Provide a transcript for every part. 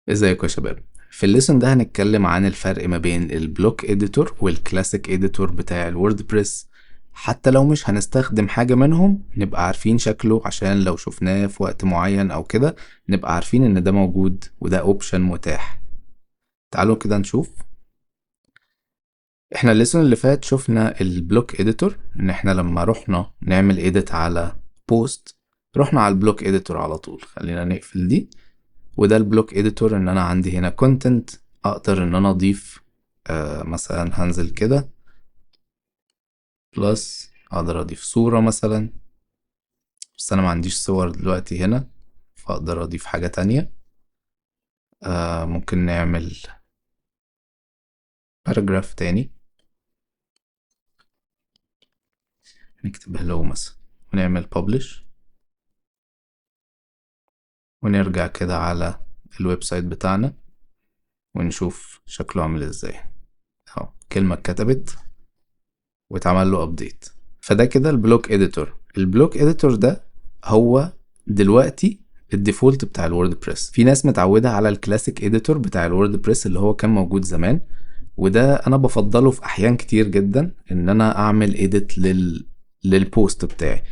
ازيكم يا شباب؟ في ال lesson ده هنتكلم عن الفرق ما بين ال block editor وال classic editor بتاع ال WordPress. حتى لو مش هنستخدم حاجة منهم نبقى عارفين شكله، عشان لو شفناه في وقت معين او كده نبقى عارفين ان ده موجود وده option متاح. تعالوا كده نشوف. احنا ال lesson اللي فات شفنا ال block editor، ان احنا لما رحنا نعمل edit على post رحنا على ال block editor على طول. خلينا نقفل دي. وده ال block editor، ان انا عندي هنا content اقدر ان انا اضيف، مثلا هنزل كده plus اقدر اضيف صورة مثلا، بس انا ما عنديش صور دلوقتي هنا فاقدر اضيف حاجة تانية. ممكن نعمل paragraph تاني، نكتب hello مثلا ونعمل publish، ونرجع كده على ال website بتاعنا ونشوف شكله عامل ازاي. اهو كلمة اتكتبت واتعمل له update. فده كده ال block editor. ال block editor ده هو دلوقتي ال default بتاع ال WordPress. في ناس متعودة على ال classic editor بتاع ال WordPress اللي هو كان موجود زمان، وده انا بفضله في احيان كتير جدا ان انا اعمل edit لل post بتاعي.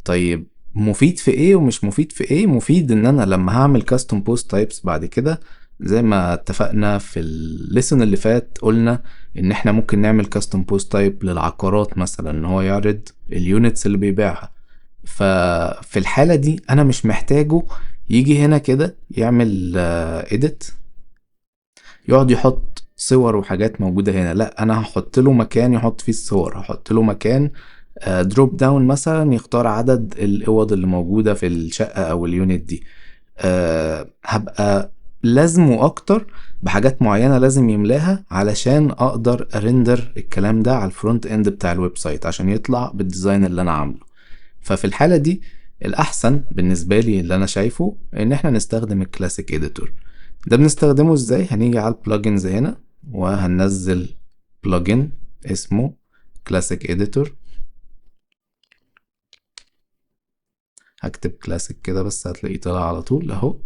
طيب مفيد في ايه ومش مفيد في ايه؟ مفيد ان انا لما هعمل custom post types بعد كده، زي ما اتفقنا في ال lesson اللي فات قلنا ان احنا ممكن نعمل custom post type للعقارات مثلا، ان هو يعرض ال units اللي بيبيعها. ففي الحالة دي انا مش محتاجه يجي هنا كده يعمل edit يقعد يحط صور وحاجات موجودة هنا، لا انا هحط له مكان يحط فيه الصور، هحط له مكان drop down مثلا يختار عدد الاوض اللي موجودة في الشقة او ال unit دي. هبقى لازمه اكتر بحاجات معينة لازم يملاها علشان اقدر ا render الكلام ده على ال front end بتاع ال website عشان يطلع بال design اللي انا عامله. ففي الحالة دي الاحسن بالنسبة لي اللي انا شايفه ان احنا نستخدم ال classic editor. ده بنستخدمه ازاي؟ هنيجي على ال plugins هنا وهننزل plugin اسمه classic editor. هكتب كلاسيك كده بس هتلاقيه طلع على طول اهو،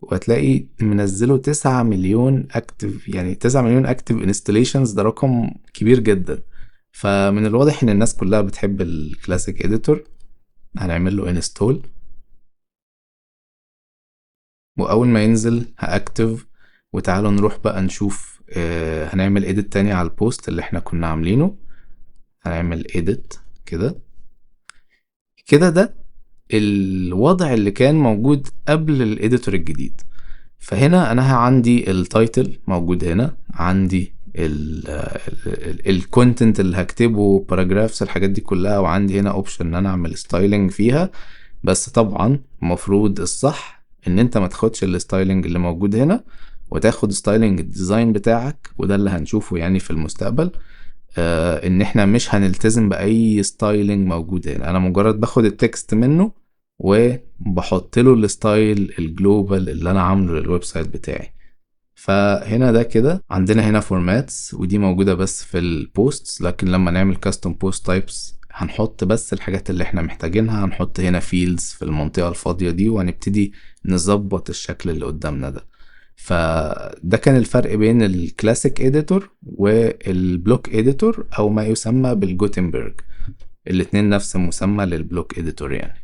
وهتلاقي منزله 9 مليون active، يعني 9 مليون active installations، ده رقم كبير جدا. فمن الواضح ان الناس كلها بتحب ال classic editor. هنعمل له install، واول ما ينزل ه active. وتعالوا نروح بقى نشوف، هنعمل edit تاني على ال post اللي احنا كنا عاملينه. هنعمل edit كده كده. ده الوضع اللي كان موجود قبل ال editor الجديد. فهنا انا عندي ال title موجود هنا، عندي ال content اللي هكتبه، paragraphs، الحاجات دي كلها، وعندي هنا option ان انا اعمل styling فيها. بس طبعا المفروض الصح ان انت ما تاخدش ال styling اللي موجود هنا وتاخد styling ال design بتاعك، وده اللي هنشوفه في المستقبل. ان احنا مش هنلتزم باي styling موجود هنا، انا مجرد باخد ال text منه وبحط له ال style ال global اللي انا عامله لل website بتاعي. فهنا ده كده عندنا هنا formats، ودي موجودة بس في ال posts، لكن لما نعمل custom post types هنحط بس الحاجات اللي احنا محتاجينها. هنحط هنا fields في المنطقة الفاضية دي، وهنبتدي نظبط الشكل اللي قدامنا ده. فده كان الفرق بين ال classic editor وال block editor، او ما يسمى بال Gutenberg. الاتنين نفس المسمى لل block editor.